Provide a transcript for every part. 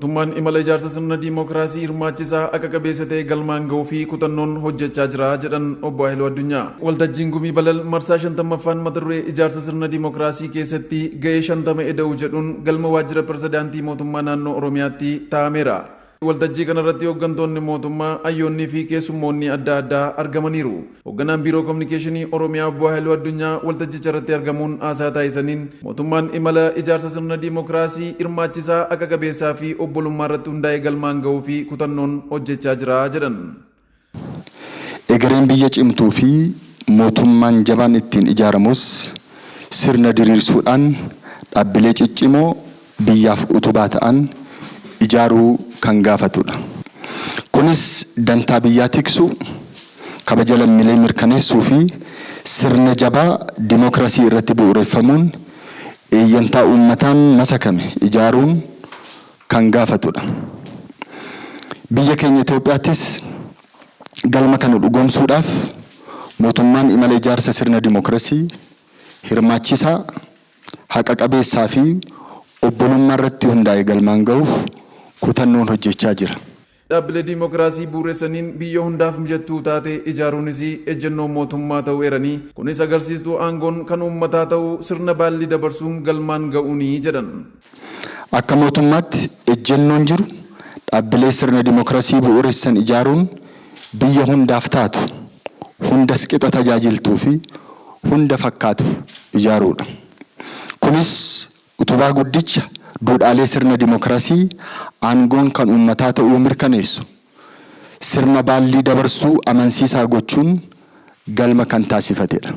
Mootummaan imala ijaarsa sirna diimokiraasii hirmaachisaa haqa qabeessa ta'e galmaan ga'uu fi kutannoon hojjechaa jira jedhan Obbo Haayiluu Addunyaa. Waltajjiin Gumii Balal marsaa 50ffaan mata duree ijaarsa sirna diimokiraasii keessatti ga'ee 50 eda'uu jedhuun galma waajjira pirezidaantii mootummaa naannoo Oromiyaatti taa'ameera. Waltajjii kanarratti hooggantoonni mootummaa, hayyoonnii fi keessummoonni adda addaa argamaniiru. Hoogganaan Biiroo Kominikeeshinii Oromiyaa Obbo Haayiluu Addunyaa waltajjicha irratti argamuun haasaa taasisaniin, mootummaan imala ijaarsa sirna diimokiraasii hirmaachisaa, haqa qabeessaa fi obbolummaa irratti hundaa'e galmaan ga'uu fi kutannoon hojjechaa jira jedhan. Egereen biyya cimtuu fi mootummaan jabaan ittiin ijaaramus sirna diriirsuudhaan dhaabbilee ciccimoo biyyaaf utubaa ta'an ijaaruu kan gaafatudha. Kunis dantaa biyyaa tiksuu, kabaja lammiilee mirkaneessuu fi sirna jabaa dimookirasii irratti bu'uureffamuun eeyyantaa uummataan masakame ijaaruun kan gaafatudha. Biyya keenya Itoophiyaattis galma kana dhugoomsuudhaaf mootummaan imala ijaarsa sirna dimookirasii hirmaachisaa, haqa qabeessaa fi obbolummaa irratti hundaa'e galmaan ga'uuf kutannoon hojjechaa jira. Dhaabbilee diimokiraasii bu'uuressaniin biyya hundaaf mijattuu taate ijaaruunis ejjennoo mootummaa ta'uu eeranii, kunis agarsiistuu aangoon kan uummataa ta'uu sirna baallii dabarsuun galmaan ga'uuni jedhan. Akka mootummaatti ejjennoon jiru dhaabbilee sirna dimookirasii bu'uuressan ijaaruun biyya hundaaf taatu, hundas qixa tajaajiltuu fi hunda fakkaatu ijaaruudha. Kunis utubaa guddicha duudhaalee sirna dimookirasii aangoon kan uummataa ta'uu mirkaneessu, sirna baallii dabarsuu amansiisaa gochuun galma kan taasifatedha.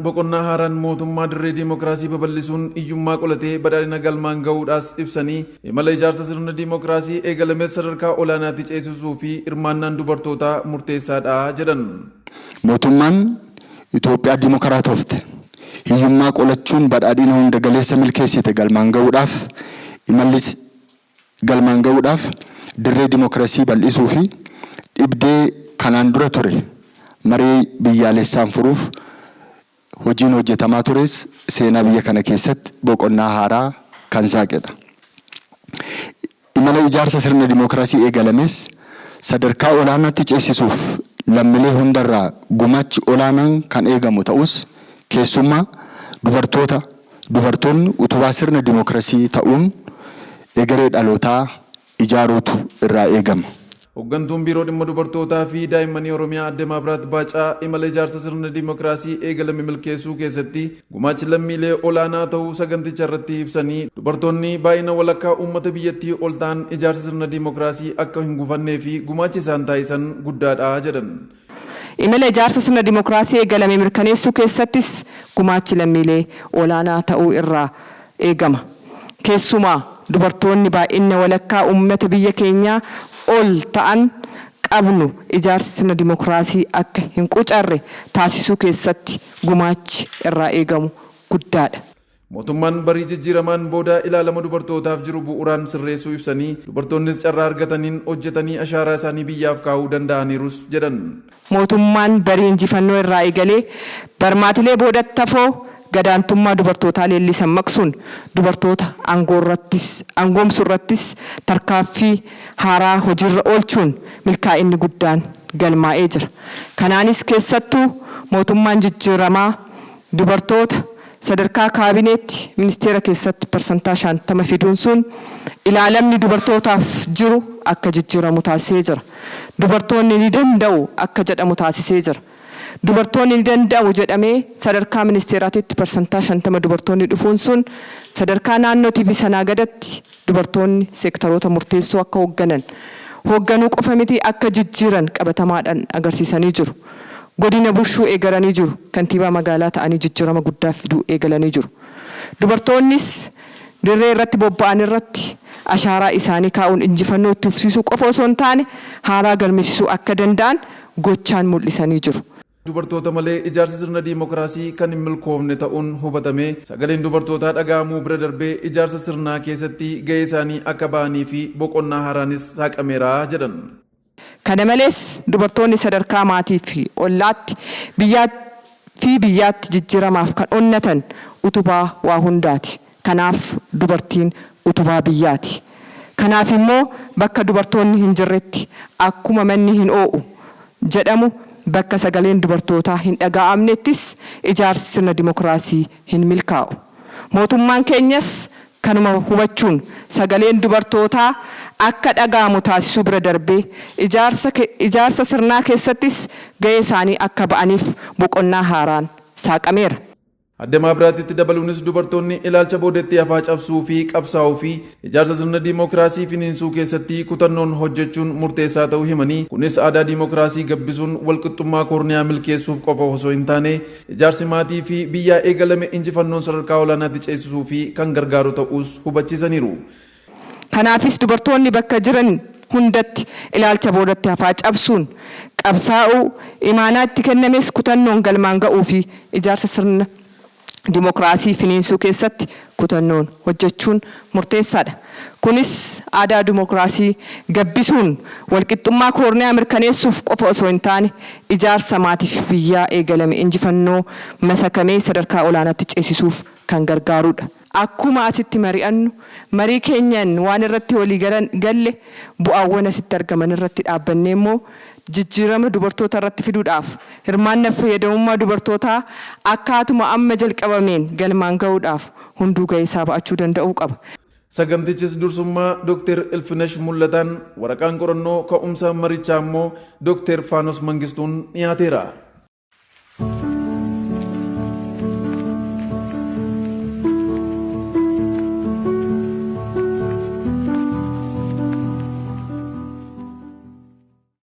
Boqonnaa haaraan mootummaa dirree diimokiraasii babal'isuun hiyyummaa qolatee badhaadhina galmaan ga'uudhaas ibsanii, imala ijaarsa sirna diimokiraasii eegalames sadarkaa olaanaatti ceesisuu fi hirmaannaan dubartootaa murteessaadha jedhan. Mootummaan Itoophiyaa dimokiraatofte, hiyyummaa qolachuun badhaadhina hunda galeessa milkeessite galmaan ga'uudhaaf imalli galmaan ga'uudhaaf dirree dimookirasii bal'isuu fi dhibdee kanaan dura ture maree biyyaalessaan furuuf hojiin hojjetamaa tures seenaa biyya kana keessatti boqonnaa haaraa kan saaqedha. Imala ijaarsa sirna dimookiraasii eegalames sadarkaa olaanaatti ceesisuuf lammilee hundarraa gumaachi olaanaan kan eegamu ta'us, keessummaa dubartoota dubartoonni utubaa sirna dimookirasii ta'uun egeree dhalootaa ijaaruutu irraa eegama. Hooggantuun Biiroo Dhimma Dubartootaa fi Daa'immanii Oromiyaa Aadde Maabiraat Baacaa imala ijaarsa sirna diimokiraasii eegalame milkeessuu keessatti gumaachi lammiilee olaanaa ta'uu saganticha irratti ibsanii, dubartoonni baay'ina walakkaa uummata biyyattii ol ta'an ijaarsa sirna diimokiraasii akka hin gufannee fi gumaachi isaan taasisan guddaadha jedhan. Imala ijaarsa sirna diimokiraasii eegalame mirkaneessuu keessattis gumaachi lammiilee olaanaa ta'uu irraa eegama. Keessumaa dubartoonni baay'ina walakkaa uummata biyya keenyaa ol ta'an qabnu ijaarsi sirna diimokiraasii akka hin quucarre taasisuu keessatti gumaachi irraa eegamu guddaadha. Mootummaan barii jijjiiramaan booda ilaalama dubartootaaf jiru bu'uuraan sirreessuu ibsanii, dubartoonnis carraa argataniin hojjetanii ashaaraa isaanii biyyaaf kaa'uu danda'aniirus jedhan. Mootummaan barii injifannoo irraa eegalee barmaatilee boodatti hafoo gadaantummaa dubartootaa leellisan maqsuun dubartoota aangoomsuu irrattis tarkaaffii haaraa hojiirra oolchuun milkaa'inni guddaan galmaa'ee jira. Kanaanis keessattuu mootummaan jijjiiramaa dubartoota sadarkaa kaabineetti ministeera keessatti 50% fiduun sun ilaalamni dubartootaaf jiru akka jijjiiramu taasisee jira. Dubartoonni ni danda'u akka jedhamu taasisee jira. Dubartoonni ni danda'u jedhamee sadarkaa ministeeraatitti 50% dubartoonni dhufuun sun sadarkaa naannootii fi sanaa gadatti dubartoonni seektaroota murteessoo akka hoogganan, hoogganuu qofa miti, akka jijjiiran qabatamaadhaan agarsiisanii jiru. Godina bushuu eegalanii jiru. Kantiibaa magaalaa ta'anii jijjiirama guddaa fiduu eegalanii jiru. Dubartoonnis dirree irratti bobba'an irratti ashaaraa isaanii kaa'uun injifannoo itti fufsiisuu qofa osoo hin taane haaraa galmeessisuu akka danda'an gochaan mul'isanii jiru. Dubartoota malee ijaarsi sirna diimokiraasii kan hin milkoofne ta'uun hubatamee sagaleen dubartootaa dhaga'amuu bira darbee ijaarsa sirnaa keessatti ga'ee isaanii akka ba'anii fi boqonnaa haaraanis saaqameera jedhan. Kana malees dubartoonni sadarkaa maatii fi ollaatti, biyyaa fi biyyaatti jijjiiramaaf kan onnatan utubaa waa hundaati. Kanaaf dubartiin utubaa biyyaati. Kana Kanaaf immoo bakka dubartoonni hin jirretti akkuma manni hin oo'u jedhamu bakka sagaleen dubartootaa hin dhaga'amnettis ijaarsi sirna dimokiraasii hin milkaa'u. Mootummaan keenyas kanuma hubachuun sagaleen dubartootaa akka dhaga'amu taasisuu bira darbee ijaarsa sirnaa keessattis ga'ee isaanii akka ba'aniif boqonnaa haaraan saaqameera. Adde Maabiraatitti dabaluunis dubartoonni ilaalcha boodatti hafaa cabsuu fi qabsaa'uu fi ijaarsa sirna diimokiraasii finiinsuu keessatti kutannoon hojjechuun murteessaa ta'uu himanii, kunis aadaa diimokiraasii gabbisuun walqixxummaa koorniyaa milkeessuuf qofa osoo hin taane ijaarsi maatii fi biyyaa eegalame injifannoon sadarkaa olaanaatti ceesisuu fi kan gargaaru ta'uus hubachiisaniiru. Kanaafis dubartoonni bakka jiran hundatti ilaalcha boodatti hafaa cabsuun qabsaa'uu, imaanaa itti kennames kutannoon galmaan ga'uu fi ijaarsa sirna dimokiraasii finiinsuu keessatti kutannoon hojjechuun murteessaadha. Kunis aadaa dimokiraasii gabbisuun walqixxummaa koorniyaa mirkaneessuuf qofa osoo hin taane ijaarsa maatii fi biyyaa eegalame injifannoo masakamee sadarkaa olaanaatti ceesisuuf kan gargaarudha. Akkuma asitti mari'annu, marii keenyaan waan irratti walii galle bu'aawwan asitti argaman irratti dhaabbannee immoo jijjiirama dubartoota irratti fiduudhaaf, hirmaannaa fayyadamummaa dubartootaa akkaatuma amma jalqabameen galmaan ga'uudhaaf hunduu ga'ee isaa ba'achuu danda'uu qaba. Sagantichis dursummaa Dr. Ilfinesh Mul'ataan, waraqaan qorannoo ka'umsa marichaa immoo Dr. Faanos Mangistuun dhiyaateera.